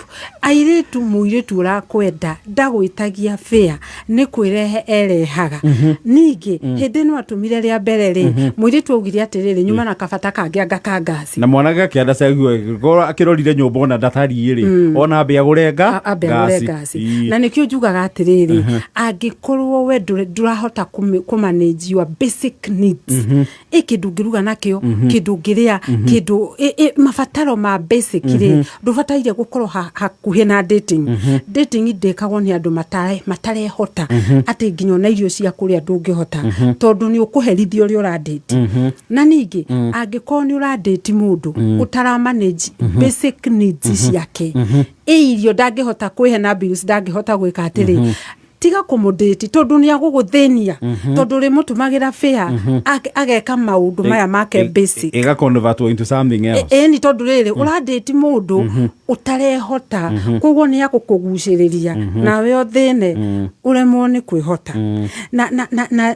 Airĩtu, mũirĩtu ũrakwenda ndagwĩtagia fare, nĩ kwĩrehe erehaga. Ningĩ hĩndĩ ĩno atũmire rĩa mbere rĩ, mũirĩtu augire atĩrĩrĩ, nyuma na kabata kangĩ anga ka ngasi. Na mwanake akĩenda caguo akĩrorire nyũmba ona ndatariĩ rĩ, ona ambe agũre nga Ambe agũre ngasi. ngasi. Na nĩkĩo njugaga atĩrĩrĩ, angĩkorwo we ndũrahota kũmanage your basic needs, ĩ kĩndũ ũngĩruga nakĩo, kĩndũ ũngĩrĩa, kĩndũ mabataro ma basic rĩ, ndũbataire gũkorwo hakuhĩ na dating. Dating ndĩkagwo nĩ andũ matarehota, atĩ nginya ona irio cia kũrĩa ndũngĩhota, tondũ nĩ ũkũherithia ũrĩa ũradate. Na ningĩ angĩkorwo nĩ ũradate mũndũ ũtara manage basic needs ciake, ĩ irio ndangĩhota kwĩhe na bills ndangĩhota gwĩka atĩrĩ, tiga kũmũdate, tondũ nĩ agũgũthĩnia, tondũ ũrĩmũtũmagĩra fare ageka maũndũ maya make basic. Ĩga convert into something else. Ĩni, tondũ rĩrĩ, ũradate mũndũ ũtarehota, koguo nĩ agũkũgucĩrĩria nawe ũthĩne ũremwo nĩ kwĩhota.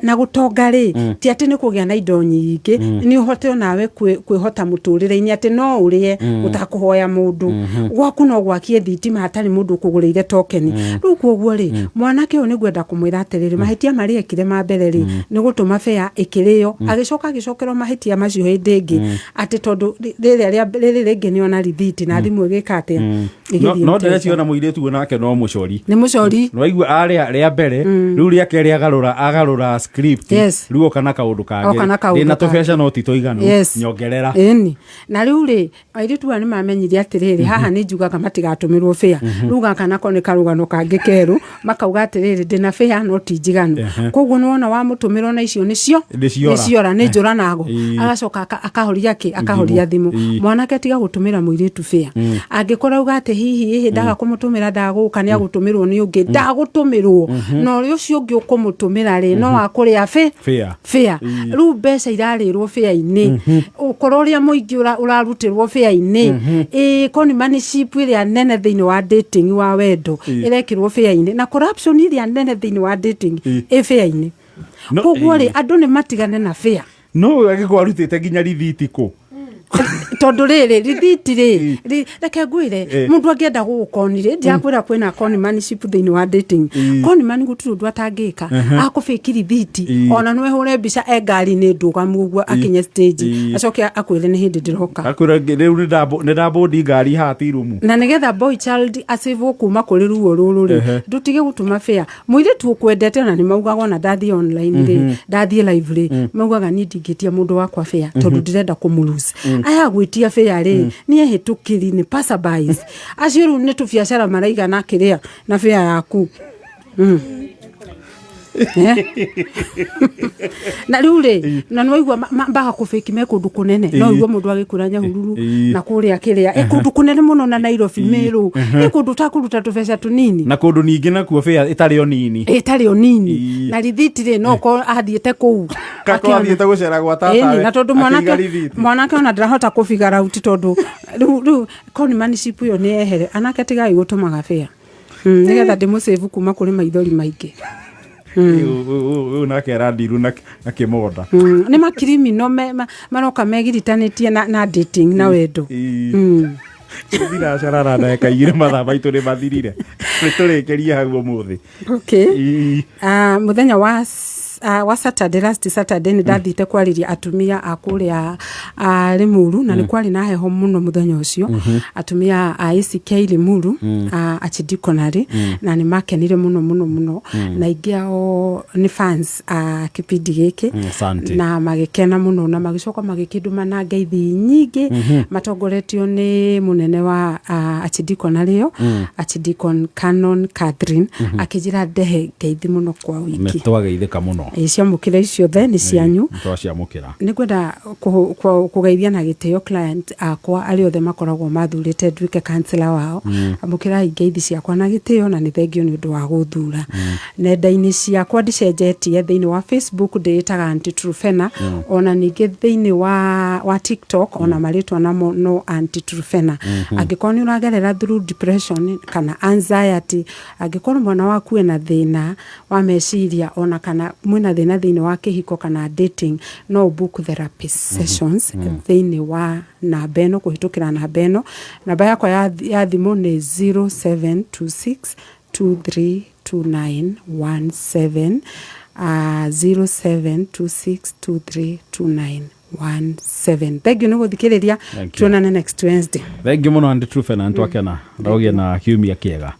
Na gũtonga rĩ, ti atĩ nĩ kũgĩa na indo nyingĩ, nĩ ũhote onawe kwĩhota mũtũrĩre-inĩ, atĩ no ũrĩe ũtakũhoya mũndũ, gwaku no gwakie thitima hatarĩ mũndũ ũkũgũrĩire tokeni. Rĩu koguo rĩ, mwanake Mwanake ũyũ nĩ ngwenda kũmwĩra atĩrĩrĩ, mahĩtia marĩa ekire ma mbere rĩ, nĩ gũtũma fare ĩkĩrĩo, agĩcoka agĩcokerwo mahĩtia macio hĩndĩ ĩngĩ, atĩ tondũ rĩrĩa rĩrĩ rĩngĩ nĩ ona rithiti na thimũ ĩgĩka atĩa? Ĩgĩthiĩ No M-Pesa. ndĩreciona mũirĩtu ũyũ nake no mũcori. Nĩ mũcori. Nwaigua arĩa rĩa mbere, rĩu rĩa kerĩ agarũra script. Yes. Rĩu oka na kaũndũ Oka na kangĩ, kaũndũ ndĩna kangĩ. tũbeca no ti tũiganu. Yes. Nyongerera. Ĩni, na rĩu rĩ, airĩtu aya nĩ mamenyire atĩrĩrĩ, haha nĩ njugaga matigatũmĩrwo fare. Rĩu gaka nako nĩ karũgano kangĩ kerũ, makauga atĩrĩrĩ, ndĩna fare no ti njiganu. Koguo nĩ wona wamũtũmĩra ona icio nĩcio Nĩciora. Nĩciora, nĩ njũra nago. Agacoka akahoria kĩ? Akahoria thimũ. Mwanake, tiga gũtũmĩra mũirĩtu fare. Angĩkorwo auga atĩ hihi ĩhĩ ndaga kũmũtũmĩra ndagũka, nĩ agũtũmĩrwo nĩ ũngĩ, ndagũtũmĩrwo na ũrĩa ũcio ũngĩ ũkũmũtũmĩra rĩ, no wakũrĩa Fare. Fare. Rĩu mbeca irarĩrwo fare-inĩ, ũkorwo ũrĩa mũingĩ ũrarutĩrwo fare-inĩ, ĩĩ, conmanship ĩrĩa nene thĩinĩ wa dating, wa wendo, ĩrekĩrwo fare-inĩ, na corruption ĩrĩa nene thĩinĩ wa dating ĩ fare-inĩ. Koguo rĩ, andũ nĩ matigane na fare. No angĩkorwo arutĩte nginya rithiti kũ? Tondũ rĩrĩ, rithiti rĩ, reke ngwĩre, mũndũ angĩenda gũgũkoni rĩ, ndiakwĩra kwĩna conmanship thĩinĩ wa dating. Conman gũtirĩ ũndũ atangĩka, akũbĩki rithiti, ona no ĩhũre mbica e ngari-inĩ ndũgamu ũguo, akinye stage, acoke akwĩre nĩ hĩndĩ ndĩroka. Akwĩra rĩu nĩ ndambũndi ngari haha ti rumu. Na nĩgetha boy child acĩvwo kuma kũrĩ ruo rũrũ rĩ, ndũtige gũtũma fare. Mũirĩtu ũkwendete, ona nĩ maugaga, ona ndathiĩ online rĩ, ndathiĩ live rĩ, maugaga niĩ ndingĩtia mũndũ wakwa fare tondũ ndĩrenda kũmũlose. Aya gwĩtia fare rĩ, nĩ ehĩtũkĩri, nĩ passerbys acio. Rĩu nĩ tũbiacara maraigana kĩrĩa na fare yaku. Eh? Na rĩu rĩ, na nĩwaigua mbaga kũbĩki me kũndũ kũnene, no igua mũndũ agĩkwĩra Nyahururu na kũrĩa kĩrĩa ĩ kũndũ kũnene mũno, na Nairobi, Meru, ĩ kũndũ ũtakũruta tũbeca tũnini. Na kũndũ ningĩ nakuo fare ĩtarĩ o nini. Ĩtarĩ o nini. Na rithiti rĩ, no korwo athiĩte kũu Kako akĩona. Athiĩte gũcera gwa Ĩni, tatawe, na tondũ akĩiga mwanake rithiti. Mwanake ona ndarahota kũfigure out, tondũ rĩu conmanship ĩyo nĩ yehere. Anake, tigai gũtũmaga fare, nĩgetha ndĩmũsave kuma kũrĩ maithori maingĩ. Ũyũ nake arandiru na kĩmonda. Nĩ makirimino maroka megiritanĩtie na dating na wendo. Thinacara na ndagĩka 2, mathaa maitũ nĩ mathirire, nĩ tũrĩkĩrie hau ũmũthĩ. Okay. Mũthenya wa Saturday, last Saturday, nĩ ndathiĩte kwarĩria atumia a kũrĩa Limuru, na nĩ kwarĩ na heho mũno mũthenya ũcio. Atumia a ACK Limuru, Archdeaconry, na nĩ makenire mũno mũno mũno, na aingĩ ao nĩ fans a kĩbindi gĩkĩ. Asante. Na magĩkena mũno na magĩcoka magĩkĩndũma na ngeithi nyingĩ, matongoretio nĩ mũnene wa Archdeaconry ĩyo, Archdeacon Canon Catherine, akĩnjĩra ndehe ngeithi mũno kwa Nĩ wiki. Twageithĩka mũno. Ĩ, ciamũkĩra ciothe nĩ cianyu. Nĩ twaciamũkĩra. Nĩ ngwenda kũgeithia na gĩtĩo client akwa arĩa othe makoragwo mathurĩte nduĩke counselor wao. Amũkĩrai ngeithi ciakwa na gĩtĩo, na nĩ thengio nĩ ũndũ wa gũthura. Nenda-inĩ ciakwa ndicenjetie, thĩinĩ wa Facebook ndĩĩtaga Aunty Truphena, ona ningĩ thĩinĩ wa TikTok ona marĩtwa namo no Aunty Truphena. Angĩkorwo nĩ ũragerera through depression kana anxiety, angĩkorwo mwana waku ena thĩna wa meciria, ona kana mwĩna thĩna thĩinĩ wa kĩhiko kana dating, no book therapy sessions thĩinĩ wa namba ĩno, kũhĩtũkĩra namba ĩno. Namba yakwa ya thimũ nĩ 0726 232917, 0726 232917. Thank you nĩ gũthikĩrĩria. Thank you. Tuonane next Wednesday. Thengiũ mũno Aunty Truphena, nĩ twakena, ndagũgĩa na kiumia kĩega.